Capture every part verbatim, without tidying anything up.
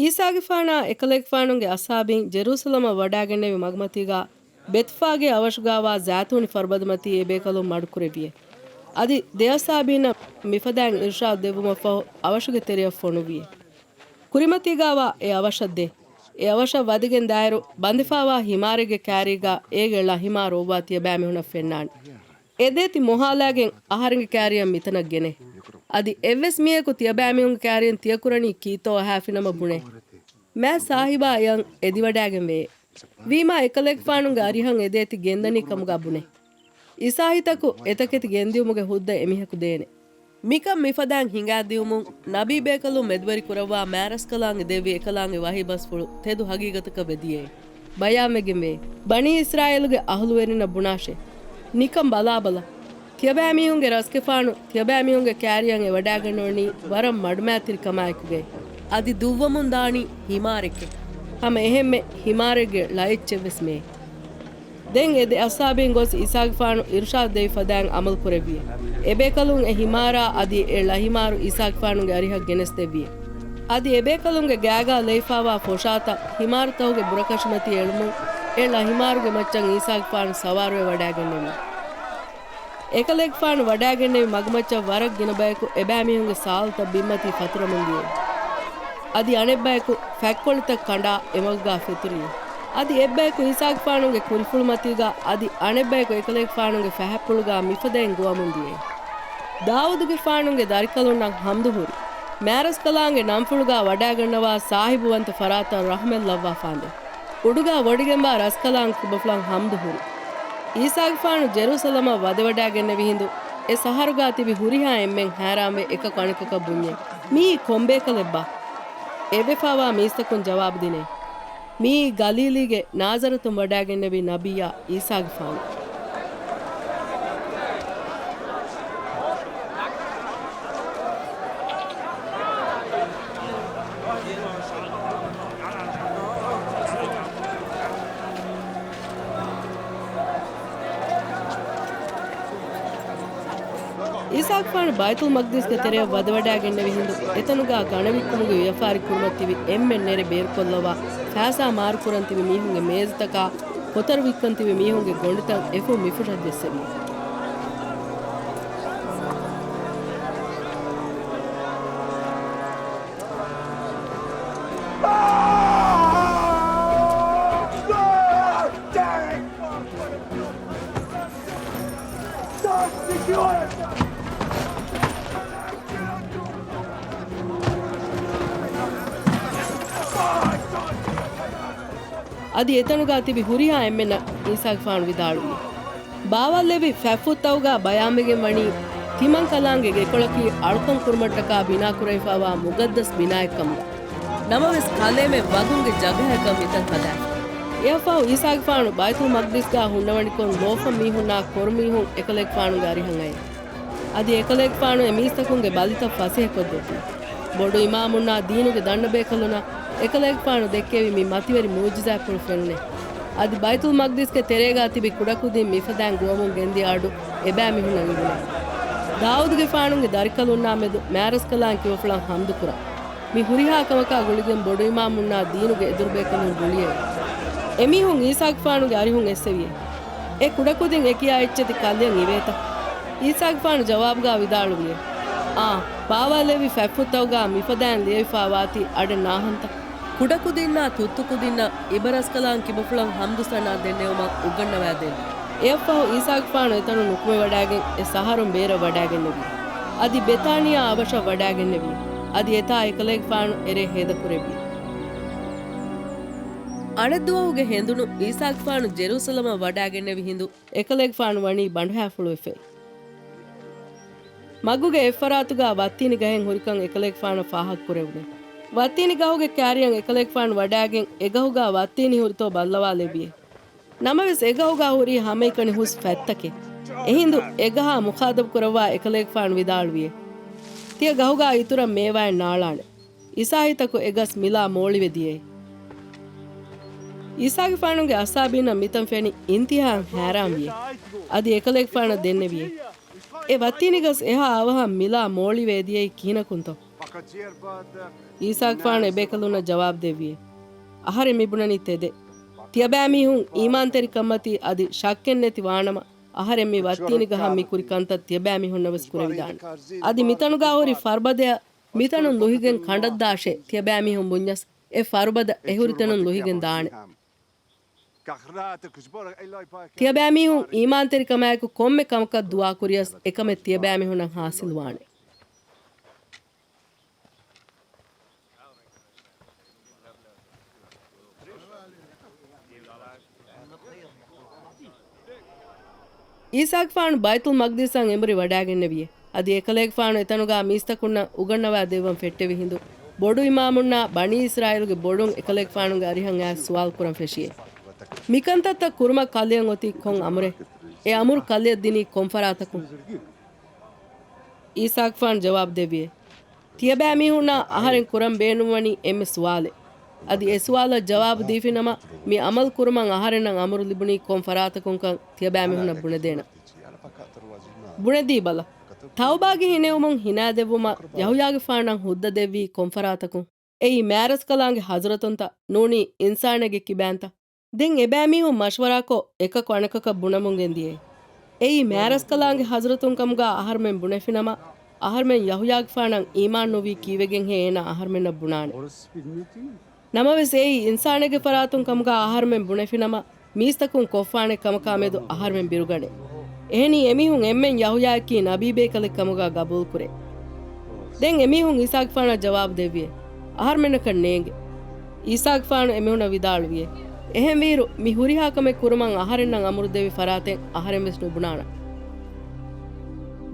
އީސާގެފާނާ އެކަލޭގެފާނުގެ އަޞްޙާބީން ޖެރޫސަލަމަށް ވަޑާގެންނެވި މަގުމަތީގާ ބެތްފާގެ އަވަށުގާވާ ޒައިތޫނި ފަރުބަދަމަތީ އެބޭކަލުން މަޑުކުރެއްވިއޭ. އަދި ދެއަޞްޙާބީންނަށް މިފަދައިން އިރުޝާދު ދެއްވުމަށްފަހު އަވަށުގެ ތެރެއަށް ފޮނުއްވިއޭ. ކުރިމަތީގާވާ އެ އަވަށަށް ދޭ. އެ އަވަށަށް ވަދެގެން ދާއިރު، ބަނދެފާވާ ހިމާރެއްގެ ކާރީގާ އޭގެ ޅަ ހިމާރު އޮއްވާ ތިޔަބައިމީހުނަށް ފެންނާނެ. އެ ދޭތި މޮހާލާގެން އަހަރެންގެ ކާރިއަށް މިތަނަށް ގެނޭ. އަދި އެއްވެސް މީހަކު ތިޔަބައިމީހުންގެ ކާރިއަށް ތިޔަކުރަނީ ކީއްތޯ އަހާފިނަމަ ބުނޭ. މާތް ސާހިބާ އެއަށް އެދިވަޑައިގެން ވެއޭ. ވީމާ އެކަލޭގެފާނުގެ އަރިހަށް އެ ދޭތި ގެންދަނީ ކަމުގާ ބުނޭ. އިސާހިތަކު އެތަކެތި ގެންދިއުމުގެ ހުއްދަ އެމީހަކު ދޭނެ. މިކަން މިފަދައިން ހިނގާދިއުމުން، ނަބީ ބޭކަލުން މެދުވެރި ކުރައްވާ މާތް ރަސްކަލާނގެ ދެއްވި އެކަލާނގެ ވަޙީ ބަސްފުޅު ތެދު ހަގީގަތަކަށް ވެދިޔައޭ. ބަޔާންވެގެންވޭ. ބަނީ އިސްރާއީލުގެ އަހުލުވެރިންނަށް ބުނާށޭ. ނިކަން ބަލާބަލަ. ތިޔަބައިމީހުންގެ ރަސްގެފާނު ތިޔަބައިމީހުންގެ ކާރިއަށް އެ ވަޑާގަންނަވަނީ ވަރަށް މަޑުމައިތިރިކަމާއެކުގައި. އަދި ދުއްވަމުން ދާނީ ހިމާރެކޭ. ހަމަ އެހެންމެ ހިމާރެއްގެ ޅައެއްޗެއްވެސް މެއޭ. ދެން އެ ދެ އަޞްޙާބީން ގޮސް އީސާގެފާނު އިރުޝާދު ދެވި ފަދައިން އަމަލު ކުރެއްވިއޭ. އެބޭކަލުން އެ ހިމާރާ އަދި އެ ޅަ ހިމާރު އީސާގެފާނުގެ އަރިހަށް ގެނެސްދެއްވިއޭ. އަދި އެބޭކަލުންގެ ގާގާ ލެއިފާވާ ފޮށާތައް ހިމާރުތަކުގެ ބުރަކަށިމަތީ އެޅުމުން އެ ޅަ ހިމާރުގެ މައްޗަށް އީސާގެފާނު ސަވާރުވެ ވަޑާގެންނެވި. އެކަލޭގެފާނު ވަޑާގެންނެވި މަގުމައްޗަށް ވަރަށް ގިނަ ބަޔަކު އެބައިމީހުންގެ ސާލުތައް ބިންމަތީ ފަތުރަމުން ދިޔައީ. އަދި އަނެއްބަޔަކު ފަތްކޮޅިތައް ކަނޑާ އެމަގުގާ ފެތުރިއޭ. އަދި އެއްބަޔަކު އީސާގެފާނުގެ ކުރިފުޅުމަތީގާ އަދި އަނެއްބަޔަކު އެކަލޭގެފާނުގެ ފަހަތްޕުޅުގާ މިފަދައިން ގޮވަމުން ދިޔައީ. ދާއޫދުގެފާނުގެ ދަރިކަލުންނަށް ޙަމްދު ހުރި. މާތް ރަސްކަލާނގެ ނަންފުޅުގާ ވަޑާގަންނަވާ ސާހިބުވަންތަ ފަރާތަށް ރަޙްމަތް ލައްވާފާނދޭ. އުޑުގާ ވޮޑިގެންވާ ރަސްކަލާނގެ ކިބަފުޅަށް ޙަމްދު ހުރި. އީސާގެފާނު ޖެރޫސަލަމަށް ވަދެވަޑާގެންނެވި ހިނދު، އެ ސަހަރުގާ ތިބި ހުރިހާ އެންމެން ހައިރާންވެ އެކަކު އަނެކަކަށް ބުންޏޭ، މިއީ ކޮންބޭކަލެއްބާ؟ އެއްވެފާވާ މީސްތަކުން ޖަވާބު ދިނޭ، މިއީ ގަލީލީގެ ނާޒަރަތުން ވަޑާގެންނެވި ނަބިއްޔާ އީސާގެފާނު. އީސާގެފާނު ބައިތުލް މަޤްދިސްގެ ތެރެއަށް ވަދެވަޑާގެންނެވި ހިނދު، އެތަނުގާ ގަނެ ވިއްކުމުގެ ވިޔަފާރި ކުރުމަށް ތިބި އެންމެން ނެރެ ބޭރުކޮށްލަވާ، ފައިސާ މާރުކުރަން ތިބި މީހުންގެ މޭޒުތަކާ، ކޮތަރު ވިއްކަން ތިބި މީހުންގެ ގޮނޑިތައް އެފުށް މިފުށަށް ޖެއްސެވި. އަދި އެތަނުގާ ތިބި ހުރިހާ އެންމެންނަށް އީސާގެފާނު ވިދާޅުވި، ބާވާލެއްވި ފަތްފުށްތަކުގާ ބަޔާންވެގެން ވަނީ، ތިމަންކަލާނގެ ގެކޮޅަކީ އަޅުކަން ކުރުމަށްޓަކާ ބިނާކުރެވިފާވާ މުގައްދަސް ބިނާއެއްކަމުގަ. ނަމަވެސް، ކަލޭމެން ވަގުންގެ ޖަގަހަކަށް މިތަން ހަދާފި. އެއަށްފަހު އީސާގެފާނު ބައިތުލް މަޤްދިސްގާ ހުންނަވަނިކޮށް، ލޯފަން މީހުންނާ ކޮރު މީހުން އެކަލޭގެފާނުގެ އަރިހަށް އައި. އަދި އެކަލޭގެފާނު އެ މީސްތަކުންގެ ބަލިތައް ފަސޭހަކޮށްދެއްވި. ބޮޑު އިމާމުންނާ ދީނުގެ ދަންނަބޭކަލުންނަށް އެކަލޭގެފާނު ދެއްކެވި މި މަތިވެރި މުޢުޖިޒާތްޕުޅު ފެނުނޭ. އަދި ބައިތުލް މަޤްދިސްގެ ތެރޭގާ ތިބި ކުޑަކުދިން މިފަދައިން ގޮވަމުން ގެންދިޔަ އަޑު އެބައިމީހުންނަށް އިވުނޭ. ދާއޫދުގެފާނުގެ ދަރިކަލުންނާމެދު މާތް ރަސްކަލާނގެ ކިބަފުޅަށް ޙަމްދުކުރަން. މި ހުރިހާ ކަމަކާ ގުޅިގެން ބޮޑު އިމާމުންނާ ދީނުގެ އެދުރުބޭކަލުން ގުޅިއެވެ. އެމީހުން އީސާގެފާނުގެ އަރިހުން އެއްސެވިއޭ. އެ ކުޑަކުދިން އެ ކިޔާ އެއްޗެތި ކަލެއަށް އިވޭތަ؟ އީސާގެފާނު ޖަވާބުގާ ވިދާޅުވިއޭ، އާނ، ބާވާލެއްވި ފަތްފުށްތަކުގާ މިފަދައިން ލިޔެވިފާވާތީ އަޑެއް ނާހަންތަ؟ ކުޑަކުދިންނާ ތުއްތުކުދިންނަށް އިބަރަސްކަލާނގެ ކިބަފުޅަށް ޙަމްދު ސަނާ ދެންނެވުމަށް އުނގަންނަވާދޭން. އެއަށްފަހު އީސާގެފާނު އެތަނުން ނުކުމެވަޑައިގެން އެ ސަހަރުން ބޭރަށް ވަޑައިގެންނެވި. އަދި ބެތާނިޔާ އަވަށަށް ވަޑައިގެންނެވި. އަދި އެތާ އެކަލޭގެފާނު އެރޭ ހޭދަކުރެއްވި. އަނެއްދުވަހުގެ ހެނދުނު އީސާގެފާނު ޖެރޫސަލަމަށް ވަޑައިގެންނެވި ހިނދު އެކަލޭގެފާނު ވަނީ ބަނޑުހައިފުޅުވެފައި. މަގުގެ އެއްފަރާތުގާ ވައްތީނި ގަހެއް ހުރިކަން އެކަލޭގެފާނަށް ފާހަގަކުރެވުނެ. ވައްތީނި ގަހުގެ ކާރިއަށް އެކަލޭގެފާނު ވަޑައިގެން އެގަހުގާ ވައްތީނި ހުރިތޯ ބައްލަވާލެއްވިއޭ. ނަމަވެސް އެގަހުގާ ހުރީ ހަމައެކަނި ހުސް ފަތްތަކެއް. އެހިނދު އެގަހާ މުޚާޠަބު ކުރައްވާ އެކަލޭގެފާނު ވިދާޅުވިއޭ، ތިޔަ ގަހުގާ އިތުރަށް މޭވާއެއް ނާޅާނެ. އިސާހިތަކު އެ ގަސް މިލާ މޯޅިވެ ދިޔައީ. އީސާގެފާނުގެ އަޞްޙާބީންނަށް މިތަން ފެނި އިންތިހާއަށް ހައިރާންވިއޭ. އަދި އެކަލޭގެފާނަށް ދެންނެވިއޭ، އެ ވައްތީނި ގަސް އެހާ އަވަހަށް މިލާ މޯޅިވެ ދިޔައީ ކިހިނަކުންތޯ؟ ޢީސާގެފާނު އެބޭކަލުންނަށް ޖަވާބު ދެއްވިއޭ، އަހަރެން މި ބުނަނީ ތެދެއް. ތިޔަބައިމީހުން އީމާންތެރިކަންމަތީ އަދި ޝައްކެއްނެތި ވާނަމަ، އަހަރެން މި ވައްތީނި ގަހަށް މި ކުރި ކަންތައް ތިޔަބައިމީހުންނަށް ވެސް ކުރެވިދާނެ. އަދި މިތަނުގަ ހުރި ފަރުބަދަޔަށް މިތަނުން ލުހިގެން ކަނޑަށްދާށޭ، ތިޔަބައިމީހުން ބުންޏަސް އެ ފަރުބަދަ އެހުރި ތަނުން ލުހިގެން ދާނެ. ތިޔަބައިމީހުން އީމާންތެރިކަމާއެކު ކޮންމެ ކަމަކަށް ދުޢާ ކުރިޔަސް އެކަމެއް ތިޔަބައިމީހުންނަށް ޙާޞިލުވާނެ. ޢީސާގެފާނު ބައިތުލް މަޤްދިސަށް އެނބުރި ވަޑައިގެންނެވިއޭ. އަދި އެކަލޭގެފާނު އެތަނުގަ މީސްތަކުންނަށް އުގަންނަވާ ދެއްވަން ފެއްޓެވި ހިނދު، ބޮޑު އިމާމުންނާ ބަނީ އިސްރާއީލުގެ ބޮޑުން އެކަލޭގެފާނުގެ އަރިހަށް އައިސް ސުވާލު ކުރަން ފެށިއޭ. މިކަންތައްތައް ކުރުމަށް ކަލެއަށް އޮތީ ކޮން އަމުރެއް؟ އެ އަމުރު ކަލެއަށް ދިނީ ކޮން ފަރާތަކުން؟ ޢީސާގެފާނު ޖަވާބު ދެއްވިއޭ، ތިޔަބައިމީހުންނާ އަހަރެން ކުރަން ބޭނުންވަނީ އެންމެ ސުވާލެއް. އަދި އެ ސުވާލަށް ޖަވާބު ދީފިނަމަ، މި އަމަލު ކުރުމަށް އަހަރެންނަށް އަމުރު ލިބުނީ ކޮން ފަރާތަކުންކަން ތިޔަބައިމީހުންނަށް ބުނެދޭނަން. ބުނެދީބަލަ. ތައުބާގެ ހިނެއުމުން ހިނާދެއްވުމަށް ޔަހުޔާގެފާނަށް ހުއްދަ ދެއްވީ ކޮން ފަރާތަކުން؟ އެއީ މާރަސްކަލާނގެ ޙަޟްރަތުންތަ؟ ނޫނީ އިންސާނެއްގެ ކިބާންތަ؟ ދެން އެބައިމީހުން މަޝްވަރާކޮށް، އެކަކު އަނެކަކަށް ބުނަމުން ގެންދިޔައޭ. އެއީ މާރަސްކަލާނގެ ޙަޟްރަތުން ކަމުގަ އަހަރުމެން ބުނެފިނަމަ، އަހަރުމެން ޔަހުޔާގެފާނަށް އީމާން ނުވީ ކީއްވެގެންހޭ އޭނާ އަހަރުމެންނަށް ބުނާނެ. ނަމަވެސް އެއީ އިންސާނެއްގެ ފަރާތުން ކަމުގަ އަހަރުމެން ބުނެފިނަމަ، މީސްތަކުން ކޮށްފާނެ ކަމަކާ މެދު އަހަރުމެން ބިރުގަނެ. އެހެނީ އެމީހުން އެންމެން ޔަހުޔާއަކީ ނަބީބޭކަލެއް ކަމުގަ ގަބޫލުކުރޭ. ދެން އެމީހުން ޢީސާގެފާނަށް ޖަވާބު ދެއްވިއޭ، އަހަރުމެންނަކަށް ނޭނގެ. ޢީސާގެފާނު އެމީހުންނަށް ވިދާޅުވިއޭ، އެހެންވީއިރު، މި ހުރިހާ ކަމެއް ކުރުމަށް އަހަރެންނަށް އަމުރު ދެއްވި ފަރާތެއް އަހަރެން ވެސް ނުބުނާނަން.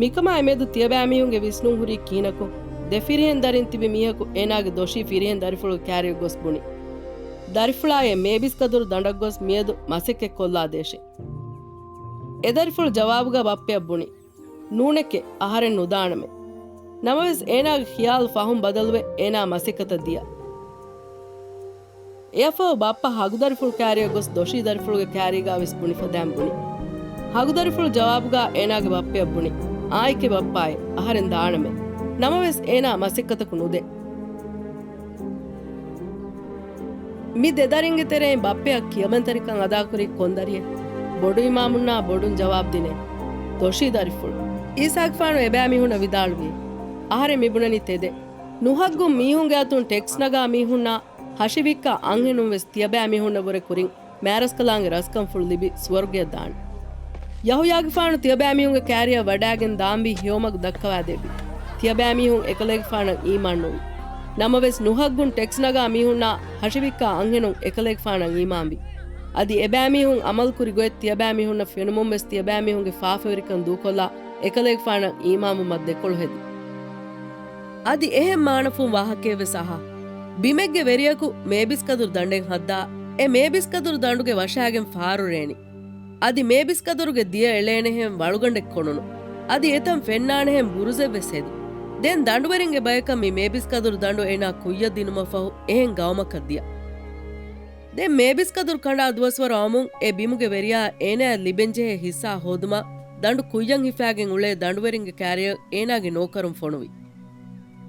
މިކަމާ އެމެދު ތިޔަބައިމީހުންގެ ވިސްނުން ހުރީ ކިހިނަކު؟ ދެ ފިރިހެން ދަރިން ތިބި މީހަކު އޭނާގެ ދޮށީ ފިރިހެން ދަރިފުޅުގެ ކާރިއަށް ގޮސް ބުނި، ދަރިފުޅާއޭ މޭބިސްކަދުރު ދަނޑަށް ގޮސް މިއަދު މަސައްކަތް ކޮށްލާދޭށޭ. އެ ދަރިފުޅު ޖަވާބުގަ ބައްޕަޔަށް ބުނި، ނޫނެކޭ، އަހަރެން ނުދާނަމޭ. ނަމަވެސް އޭނާގެ ޚިޔާލު ފަހުން ބަދަލުވެ އޭނާ މަސައްކަތަށް ދިޔަ. އެއަށްފަހު ބައްޕަ ހަގުދަރިފުޅު ކާރިއަށް ގޮސް ދޮށީ ދަރިފުޅުގެ ކާރީގަ ވެސް ބުނި ފަދައިން ބުނި. ހަގުދަރިފުޅު ޖަވާބުގަ އޭނާގެ ބައްޕަޔަށް ބުނި، އާނއެކޭ ބައްޕާއޭ، އަހަރެން ދާނަމޭ. ނަމަވެސް އޭނާ މަސައްކަތަކު ނުދޭ. މި ދެ ދަރިންގެ ތެރެއިން ބައްޕަޔަށް ކިޔަމަންތެރިކަން އަދާކުރީ ކޮން ދަރިއެއް؟ ބޮޑު އިމާމުންނާ ބޮޑުން ޖަވާބު ދިނޭ، ދޮށީ ދަރިފުޅު. ޢީސާގެފާނު އެބައިމީހުންނަށް ވިދާޅުވި، އަހަރެން މި ބުނަނީ ތެދެއް. ނުހައްގުން މީހުންގެ އަތުން ޓެކްސް ނަގާ މީހުންނާ ހަށިވިއްކާ އަންހެނުން ވެސް ތިޔަބައިމީހުންނަށްވުރެ ކުރިން މާރަސްކަލާނގެ ރަސްކަންފުޅު ލިބި ސުވަރުގެއަށް ދާނެ. ޔަހުޔާގެފާނު ތިޔަބައިމީހުންގެ ކާރިއަށް ވަޑައިގެން ދާންވީ ހެޔޮމަގު ދައްކަވާދެއްވި. ތިޔަބައިމީހުން އެކަލޭގެފާނަށް އީމާންނުވި. ނަމަވެސް ނުހައްގުން ޓެކްސް ނަގާ މީހުންނާ ހަށިވިއްކާ އަންހެނުން އެކަލޭގެފާނަށް އީމާންވި. އަދި އެބައިމީހުން އަމަލުކުރި ގޮތް ތިޔަބައިމީހުންނަށް ފެނުމުން ވެސް ތިޔަބައިމީހުންގެ ފާފަވެރިކަން ދޫކޮށްލާ އެކަލޭގެފާނަށް އީމާންވުމަށް ދެކޮޅު ހެދި. އަދި އެހެން މާނަފުން ވާހަކައެއް ވެސް އަހާ. ބިމެއްގެ ވެރިޔަކު މޭބިސްކަދުރު ދަނޑެއް ހައްދާ، އެ މޭބިސްކަދުރު ދަނޑުގެ ވަށާގެން ފާރު ރޭނި. އަދި މޭބިސްކަދުރުގެ ދިޔަ އެޅޭނެހެން ވަޅުގަނޑެއް ކޮނުނު. އަދި އެތަން ފެންނާނެހެން ބުރުޒެއް ވެސް ހެދި. ދެން ދަނޑުވެރިންގެ ބަޔަކަށް މި މޭބިސްކަދުރު ދަނޑު އޭނާ ކުއްޔަށް ދިނުމަށްފަހު އެހެން ގައުމަކަށް ދިޔަ. ދެން މޭބިސްކަދުރު ކަނޑާ ދުވަސްވަރު އައުމުން އެ ބިމުގެ ވެރިޔާ އޭނާއަށް ލިބެންޖެހޭ ހިއްސާ ހޯދުމަށް ދަނޑު ކުއްޔަށް ހިފާގެން އުޅޭ ދަނޑުވެރިންގެ ކާރިއަށް އޭނާގެ ނޯކަރުން ފޮނުވި.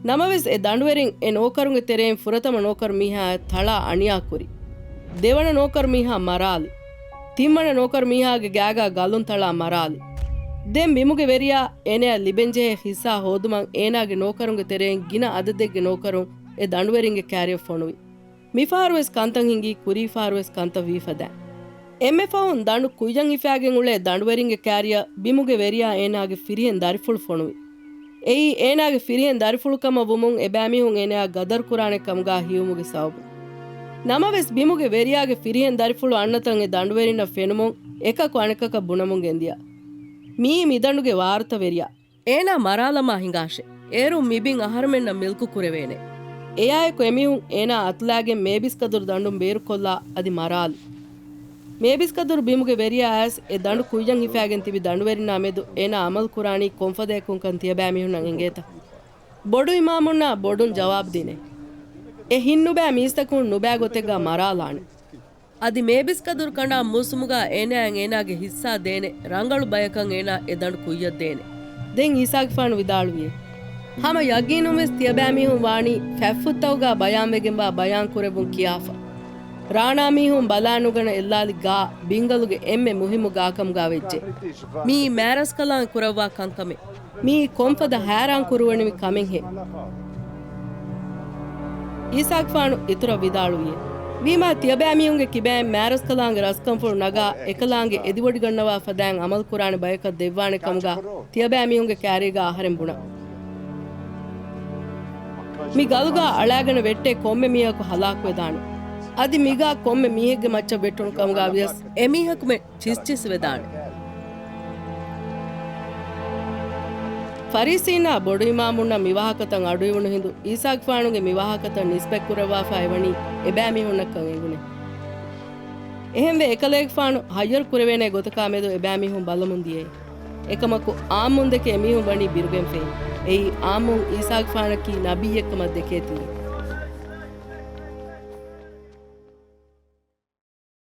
ނަމަވެސް އެ ދަނޑުވެރިން އެ ނޯކަރުންގެ ތެރެއިން ފުރަތަމަ ނޯކަރު މީހާއަށް ތަޅާ އަނިޔާކުރި. ދެވަނަ ނޯކަރު މީހާ މަރާލި. ތިންވަނަ ނޯކަރު މީހާގެ ގާގާ ގަލުން ތަޅާ މަރާލި. ދެން ބިމުގެ ވެރިޔާ އޭނާއަށް ލިބެންޖެހޭ ހިއްސާ ހޯދުމަށް އޭނާގެ ނޯކަރުންގެ ތެރެއިން ގިނަ އަދަދެއްގެ ނޯކަރުން އެ ދަނޑުވެރިންގެ ކާރިއަށް ފޮނުވި. މިފަހަރުވެސް ކަންތައް ހިނގީ ކުރީފަހަރުވެސް ކަންތައް ވީފަދައިން. އެންމެ ފަހުން ދަނޑު ކުއްޔަށް ހިފާގެން އުޅޭ ދަނޑުވެރިންގެ ކާރިއަށް ބިމުގެ ވެރިޔާ އޭނާގެ ފިރިހެން ދަރިފުޅު ފޮނުވި. އެއީ އޭނާގެ ފިރިހެން ދަރިފުޅު ކަމަށް ވުމުން އެބައިމީހުން އޭނާއާ ގަދަރު ކުރާނެ ކަމުގާ ހީވުމުގެ ސަބަބުން. ނަމަވެސް ބިމުގެ ވެރިޔާގެ ފިރިހެން ދަރިފުޅު އަންނަތަން އެ ދަނޑުވެރިންނަށް ފެނުމުން އެކަކު އަނެކަކަށް ބުނަމުން ގެންދިޔަ. މިއީ މިދަނޑުގެ ވާރުތަވެރިޔާ. އޭނާ މަރާލަމާ ހިނގާށޭ. އޭރުން މިބިން އަހަރުމެންނަށް މިލްކު ކުރެވޭނެ. އެއާއެކު އެމީހުން އޭނާ އަތުލާގެން މޭބިސްކަދުރު ދަނޑުން ބޭރުކޮށްލާ އަދި މަރާލި. މޭބިސްކަދުރު ބިމުގެ ވެރިޔާ އައިސް އެ ދަނޑު ކުއްޔަށް ހިފާގެން ތިބި ދަނޑުވެރިންނާ މެދު އޭނާ އަމަލު ކުރާނީ ކޮންފަދަޔަކުންކަން ތިޔަބައިމީހުންނަށް އެނގޭތަ؟ ބޮޑު އިމާމުންނާ ބޮޑުން ޖަވާބު ދިނޭ. އެ ހިތްނުބައި މީސްތަކުން ނުބައި ގޮތެއްގަ މަރާލާނެ. އަދި މޭބިސްކަދުރު ކަނޑާ މޫސުމުގަ އޭނާއަށް އޭނާގެ ހިއްސާ ދޭނެ، ރަނގަޅު ބަޔަކަށް އޭނާ އެ ދަނޑު ކުއްޔަށް ދޭނެ. ދެން ޢީސާގެފާނު ވިދާޅުވިއޭ، ހަމަ ޔަގީނުން ވެސް ތިޔަބައިމީހުން ވާނީ ފަތްފުށްތަކުގާ ބަޔާންވެގެންވާ ބަޔާން ކުރެއްވުން ކިޔާފަ. ރާނާމީހުން ބަލާނުގަނެ އެއްލާލި ގާ ބިންގަލުގެ އެންމެ މުހިއްމު ގާކަމުގާ ވެއްޖެ. މިއީ މާރަސްކަލާނގެ ކުރައްވާ ކަންކަމެއް. މިއީ ކޮންފަދަ ހައިރާން ކުރުވަނިވި ކަމެއްހޭ؟ އީސާގެފާނު އިތުރަށް ވިދާޅުވިއޭ. ވީމާ ތިޔަބައިމީހުންގެ ކިބައިން މާރަސްކަލާނގެ ރަސްކަންފުޅު ނަގާ އެކަލާނގެ އެދިވޮޑިގަންނަވާ ފަދައިން އަމަލު ކުރާނެ ބަޔަކަށް ދެއްވާނެ ކަމުގާ ތިޔަބައިމީހުންގެ ކާރީގާ އަހަރެން ބުނަން. މި ގަލުގާ އަޅާގަނެ ވެއްޓޭ ކޮންމެ މީހަކު ހަލާކުވެދާނެ. އަދި މިގާ ކޮންމެ މީހެއްގެ މައްޗަށް ވެއްޓުނު ކަމުގާ ވިޔަސް އެމީހަކުމެ ޗިސްޗިސްވެދާނެ. ފަރީސީންނާ ބޮޑުއިމާމުންނަށް މިވާހަކަތައް އަޑުއިވުނު ހިނދު، އީސާގެފާނުގެ މިވާހަކަތައް ނިސްބަތްކުރައްވާފައިވަނީ އެބައިމީހުންނަށްކަން އެނގުނެ. އެހެންވެ، އެކަލޭގެފާނު ހައްޔަރު ކުރެވޭނެ ގޮތަކާ މެދު އެބައިމީހުން ބަލަމުން ދިޔައީ. އެކަމަކު، އާއްމުން ދެކެ އެމީހުން ވަނީ ބިރުގެންފައި. އެއީ، އާއްމުން އީސާގެފާނަކީ ނަބިއްޔެއްކަމަށް ދެކޭތީ.